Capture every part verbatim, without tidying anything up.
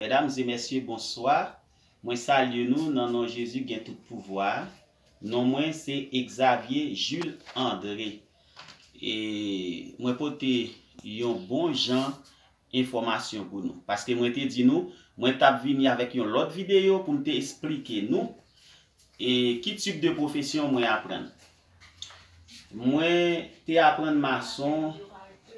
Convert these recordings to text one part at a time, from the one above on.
Medam e mesye, bonswa. Mwen salye nou nan non Jezi ki gen tout pouvwa a. Non mwen se Xavier Jules André. E mwen pote yon bon jan enfòmasyon pou nou. Paske mwen te di nou, mwen t ap vini avèk yon lòt videyo pou m te esplike nou e ki tip de pwofesyon mwen aprann. Mwen te aprann mason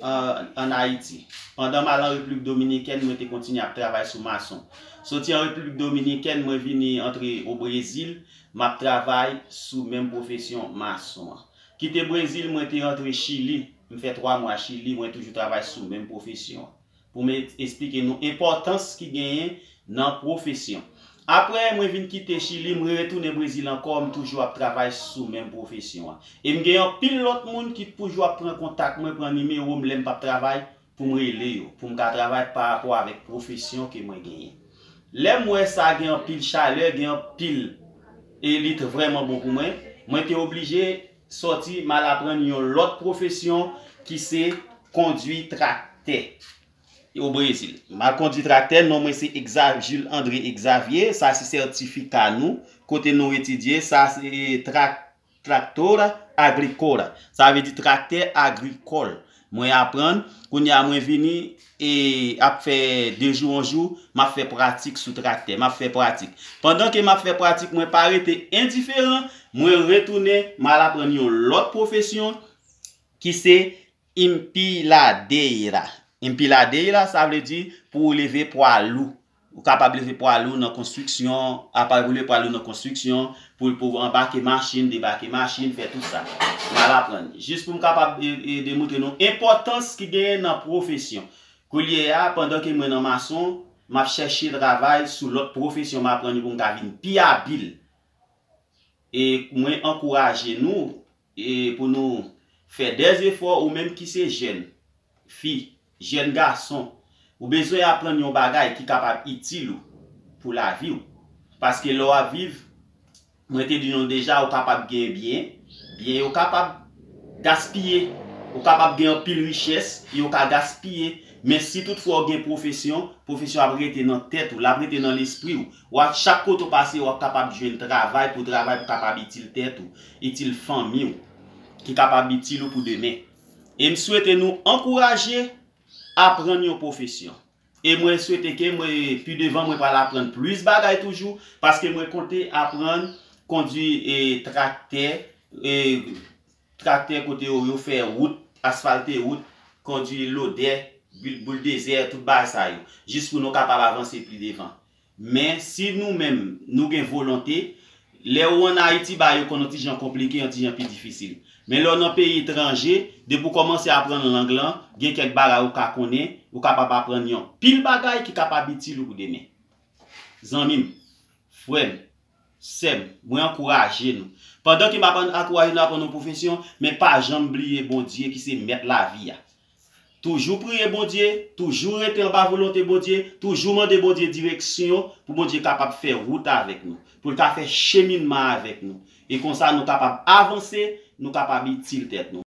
an, ann Ayiti. Pandan m al an Repiblik Dominikèn, mwen te kontinye ap travay sou mason. Soti an Repiblik Dominikèn, mwen vini antre o Brezil, m ap travay sou menm pwofesyon mason an. Kite Brezil, mwen te antre Chili, m fè twa mwa Chili, mwen toujou travay sou menm pwofesyon an. Pou m esplike nou enpòtans ki genyen nan pwofesyon. Apre mwen vin kite Chili, m retounen Brezil ankò, m toujou ap travay sou menm pwofesyon an. E m gen anpil lòt moun ki toujou ap pran kontak mwen, pran nimewo m lè m p ap travay, pou m rele yo, pou m ka travay pa rapò avèk pwofesyon ke mwen genyen. Lè m wè sa gen anpil chalè, gen anpil, e li t vrèman bon pou mwen, mwen te oblije sòti, m al aprann yon lòt pwofesyon ki se kondwi traktè o Brezil. M al kondwi traktè, non mwen se Exa-, Jules André Xavier, sa se sètifika nou, kote nou etidye, sa se trak-, tractora agricola, sa vle di traktè agrikòl. Mwen aprann, kounye a mwen vini e ap fè de jou an jou, m ap fè pratik sou traktè, m ap fè pratik. Pandan ke m ap fè pratik, mwen pa rete endiferan, mwen retounen, m al aprann yon lòt pwofesyon ki se empiladeira. Empiladeira, sa vle di pou ou leve pwa lou. Ou kapab leve pwa lou nan konstriksyon, apa ou leve pwa lou nan konstriksyon, pou, pou anbake machin, debake machin, fè tout sa. M al aprann. Jis pou m kapab e, e, demontre nou enpòtans ki genyen nan pwofesyon. Koulye a, pandan ke mwen nan mason, m ap chèche travay sou lòt pwofesyon, m aprann yo pou m ka vin pi abil. E mwen ankouraje nou, e pou nou fè dè zefò, ou menm ki se jèn fi, jèn gason, ou bezwen aprann yon bagay ki kapab itil ou pou lavi w. Paske lè w ap viv, mwen te di nou deja, ou kapab gen byen, byen yo kapab gaspiye, ou kapab gen anpil richès, yo ka gaspiye, men si toutfwa w gen pwofesyon, pwofesyon ap rete nan tèt ou, l ap rete nan lespri w. W ap, chak kote w pase, w ap kapab jwenn travay pou travay pou kapab itil tèt ou, itil fanmi w, ki kapab itil ou pou demen. E m swete nou ankouraje aprann yon pwofesyon. E mwen swete ke mwen, pi devan, mwen pral aprann plis bagay toujou, paske mwen konte aprann kondwi e traktè, e traktè kote yo, yo fè wout, asfalte wout, kondwi lodè, bil-, bouldozè, tout bagay sa yo, jis pou nou kapab avanse pi devan. Men si nou menm, nou gen volonte, lè ou ann Ayiti, bagay yo konn yon ti jan konplike, yon ti jan pi difisil. Men lè w nan peyi etranje, depi w kòmanse aprann lang lan, gen kèk bagay ou ka konnen, ou kapab aprann yon pil bagay ki kapab itil ou pou demen. Zanmi m, frè m, sè m, mwen ankouraje nou. Pandan ke m ap ankouraje nou aprann yon pwofesyon, men pa janm bliye Bondye ki se mèt lavi a. Toujou priye Bondye, toujou rete anba volonte Bondye, toujou mande Bondye direksyon pou Bondye kapab fè wout avèk nou, pou l ka fè cheminman avèk nou. E konsa nou kapab avanse, nou kapab itil tèt nou.